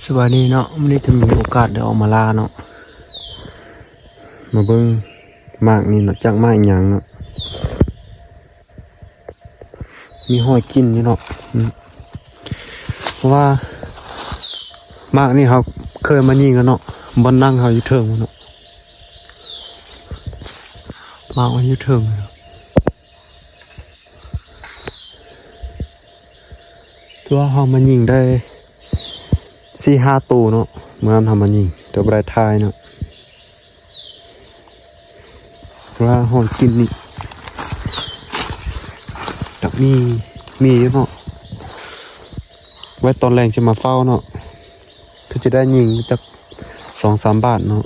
ສະບາຍດີເນາະ, ມື້ນີ້ກໍມີໂອກາດໄດ້ອອກມາລ່າເນາະ, ມາເບິ່ງໝາກນີ້ເນາະ, ຈັກໝາກຫຍັງເນາະ, ມີຮອຍກິນຢູ່ເນາະ. ອືມ ເພາະວ່າໝາກນີ້ເຮົາເຄີຍມາຍິງແລ້ວເນາະ, ບ່ອນນັ່ງເຮົາຢູ່ເທິງພຸ້ນເນາະ, ໝາກມັນຢູ່ເທິງ. ຕົວເຮົາມາຍິງໄດ້ສີ່ຫ້າໂຕເນາະ, ມື້ນັ້ນເຮົາມາຍິງ ແຕ່ບໍ່ໄດ້ຖ່າຍເນາະ. ວ່າຮອຍກິນນີ້ກໍມີ ມີຢູ່ເນາະ, ໄວ້ຕອນແລງຈະມາເຝົ້າເນາະ, ຄືຈະໄດ້ຍິງຈັກສອງສາມບາດເນາະ.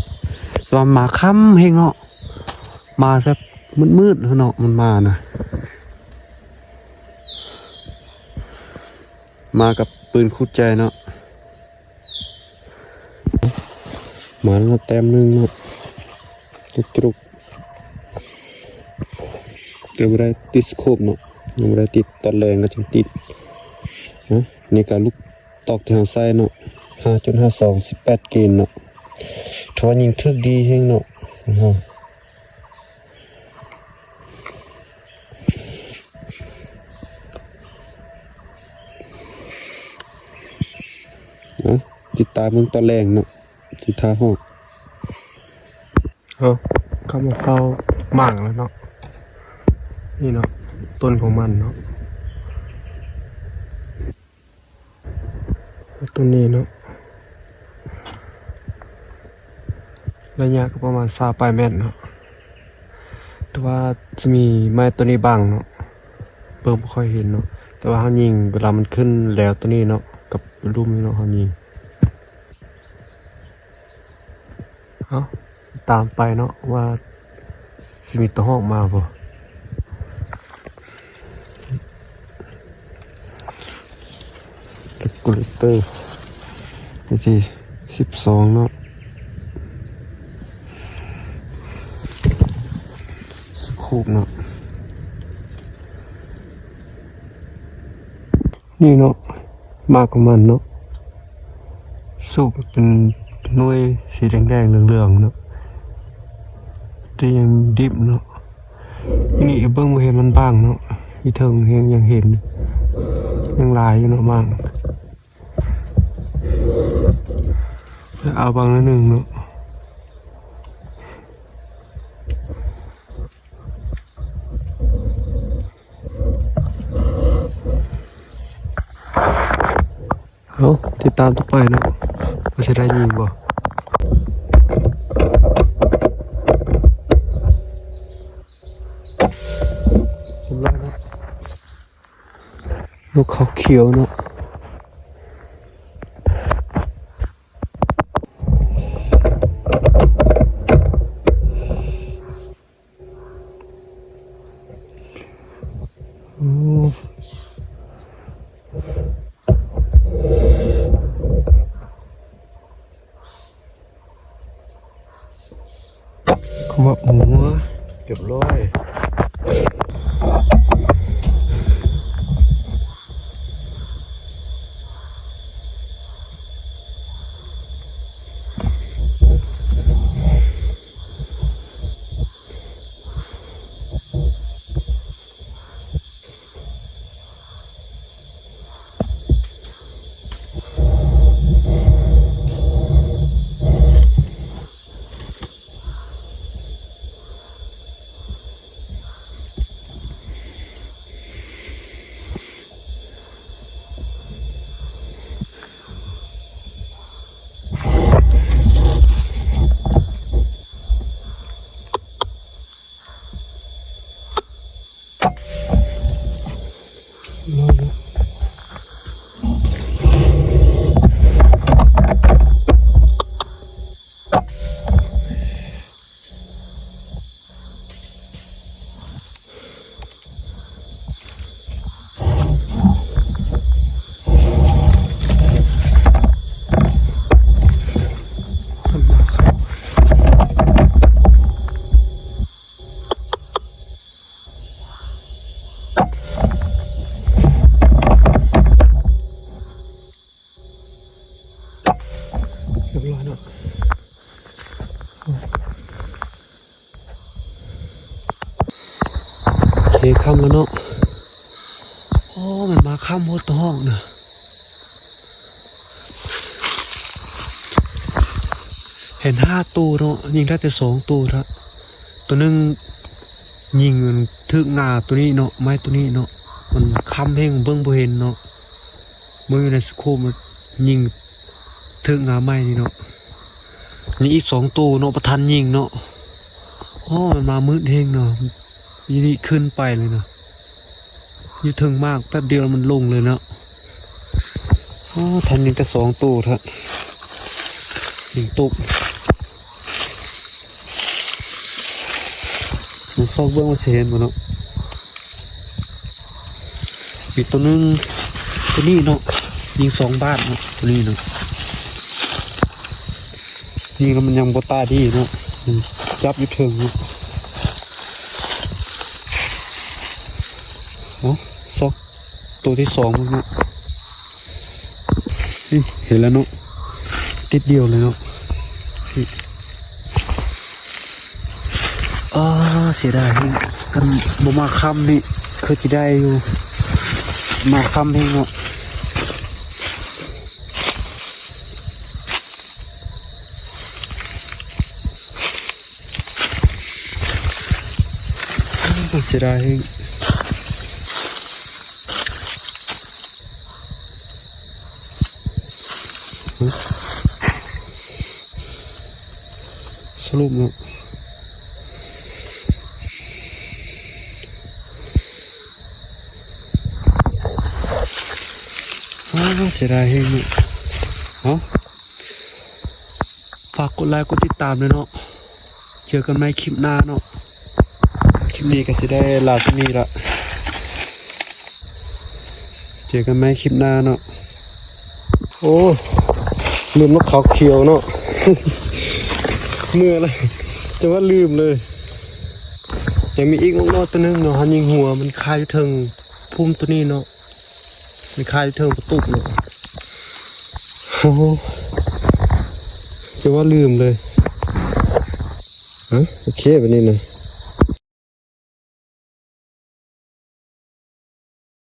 ແຕ່ວ່າມາຄ່ຳແຮງເນາະ, ມາແບບມືດໆເນາະ, ມັນມານະ ມາກັບປືນຄູ່ໃຈເນາະ. ມາແລ້ວເນາະ ແຕ້ມໜຶ່ງເນາະ, ຈຸກໆ ແຕ່ບໍ່ໄດ້ຕິດສະໂຄບເນາະ, ຍັງບໍ່ໄດ້ຕິດ, ຕອນແລງກໍຈຶ່ງຕິດນະ. ນີ້ກໍລູກຕອກທີ່ເຮົາໃຊ້ເນາະ, ຫ້າຈຸດຫ້າສອງ ສິບແປດເກນເນາະ, ຖືວ່າຍິງຖືກດີແຮງເນາະ. ຕິດຕາມເບິ່ງຕອນແລງເນາະ, ຊິຖ້າຮອດ. ເອົາ ເຂົ້າມາເຝົ້າໝາກແລ້ວເນາະ, ນີ້ເນາະ ຕົ້ນຂອງມັນເນາະ. ຕົ້ນນີ້ເນາະ ໄລຍະກໍປະມານຊາວປາຍແມັດເນາະ, ແຕ່ວ່າຈະມີໄມ້ຕົ້ນນີ້ບັງເນາະ, ເບິ່ງບໍ່ຄ່ອຍເຫັນເນາະ. ແຕ່ວ່າເຮົາຍິງເວລາມັນຂຶ້ນແລ້ວໂຕນີ້ເນາະ ກັບລຸ່ມນີ້ເນາະ ເຮົາຍິງ. ເອົາ ຕາມໄປເນາະ ວ່າຊິມີໂຕຮອກມາບໍ່. ເກັບກູເລເຕີ ທີສິບສອງເນາະ, ສະໂຄບເນາະ. ນີ້ເນາະ ໝາກຂອງມັນເນາະ, ສຸກເປັນໜ່ວຍສີແດງໆເຫຼືອງໆເນາະ, ແຕ່ຍັງດິບເນາະ. ນີ້ເບິ່ງບໍ່ເຫັນມັນບາງເນາະ, ຢູ່ເທິງແຮງຍັງເຫັນ, ຍັງຫຼາຍຢູ່ເນາະໝາກ. ເອົາບາງໜ້ອຍໜຶ່ງເນາະ. ເອົາ ຕິດຕາມຕໍ່ໄປເນາະ ວ່າຊິໄດ້ຍິງບໍ່. ສຳລັບນົກເຂົາຂຽວເນາະ. ໂອ້ ຂະໝັບໝູ ຮຽບຮ້ອຍ. ຮຽບຮ້ອຍເນາະ. ໂອເຄ ຄ່ຳແລ້ວເນາະ. ໂອ້ ມັນມາຄ່ຳໂພດ ໂຕຮ້ອງນະ. ເຫັນຫ້າໂຕເນາະ, ຍິງໄດ້ແຕ່ສອງໂຕລະ. ໂຕໜຶ່ງຍິງຖືກງ່າໂຕນີ້ເນາະ, ໄມ້ໂຕນີ້ເນາະ. ມັນຄ່ຳແຮງ ເບິ່ງບໍ່ເຫັນເນາະ. ເບິ່ງຢູ່ໃນສະໂຄບ ຍິງຖືກງ່າໄມ້ນີ້ເນາະ. ຍັງອີກສອງໂຕເນາະ ບໍ່ທັນຍິງເນາະ. ໂອ້ ມັນມາມືດແຮງເນາະ. ຢູ່ນີ້ຂຶ້ນໄປເລີຍນະ, ຢູ່ເທິງໝາກແປັບດຽວແລ້ວມັນລົງເລີຍເນາະ. ໂອ້ ທັນຍິງແຕ່ສອງໂຕ ທັນຍິງຕົກ. ມາຊອກເບິ່ງວ່າຊິເຫັນບໍ່ເນາະ. ມີໂຕໜຶ່ງ ໂຕນີ້ເນາະ, ຍິງສອງບາດເນາະ ໂຕນີ້ເນາະ. ຍິງແລ້ວມັນຍັງບໍ່ຕາຍດີເນາະ, ຈັບຢູ່ເທິງເນາະ. ເອົາ ຊອກໂຕທີສອງເບິ່ງເນາະ. ນີ້ ເຫັນແລ້ວເນາະ, ຕິດດຽວເລີຍເນາະ. ອາ ເສຍດາຍແຮງ, ຄັນບໍ່ມາຄ່ຳນີ້ຄືຊິໄດ້ຢູ່, ມາຄ່ຳແຮງເນາະ. ເສຍດາຍແຮງ. ສະຫຼຸບເນາະ. ອາ ເສຍດາຍແຮງເນາະ. ເອົາ ຝາກກົດໄລກົດຕິດຕາມແດ່ເນາະ. ເຈີກັນໃໝ່ຄລິບໜ້າເນາະ. ຄລິບນີ້ກໍຊິໄດ້ລາສ່ຳນີ້ລະ. ເຈີກັນໃໝ່ຄລິບໜ້າເນາະ. ໂອ້ ລືມນົກເຂົາຂຽວເນາະ. ເມື່ອຍລະ ຈະວ່າລືມເລີຍ. ຍັງມີອີກນົກນ້ອຍໂຕໜຶ່ງເນາະ, ເຮົາຍິງຫົວມັນຄາຢູ່ເທິງພຸ່ມໂຕນີ້ເນາະ. ມັນຄາຢູ່ເທິງປະຕູເນາະ. ໂອ້ ຈະວ່າລືມເລີຍ. ຮະ ໂອເຄ ບາດນີ້ນະ.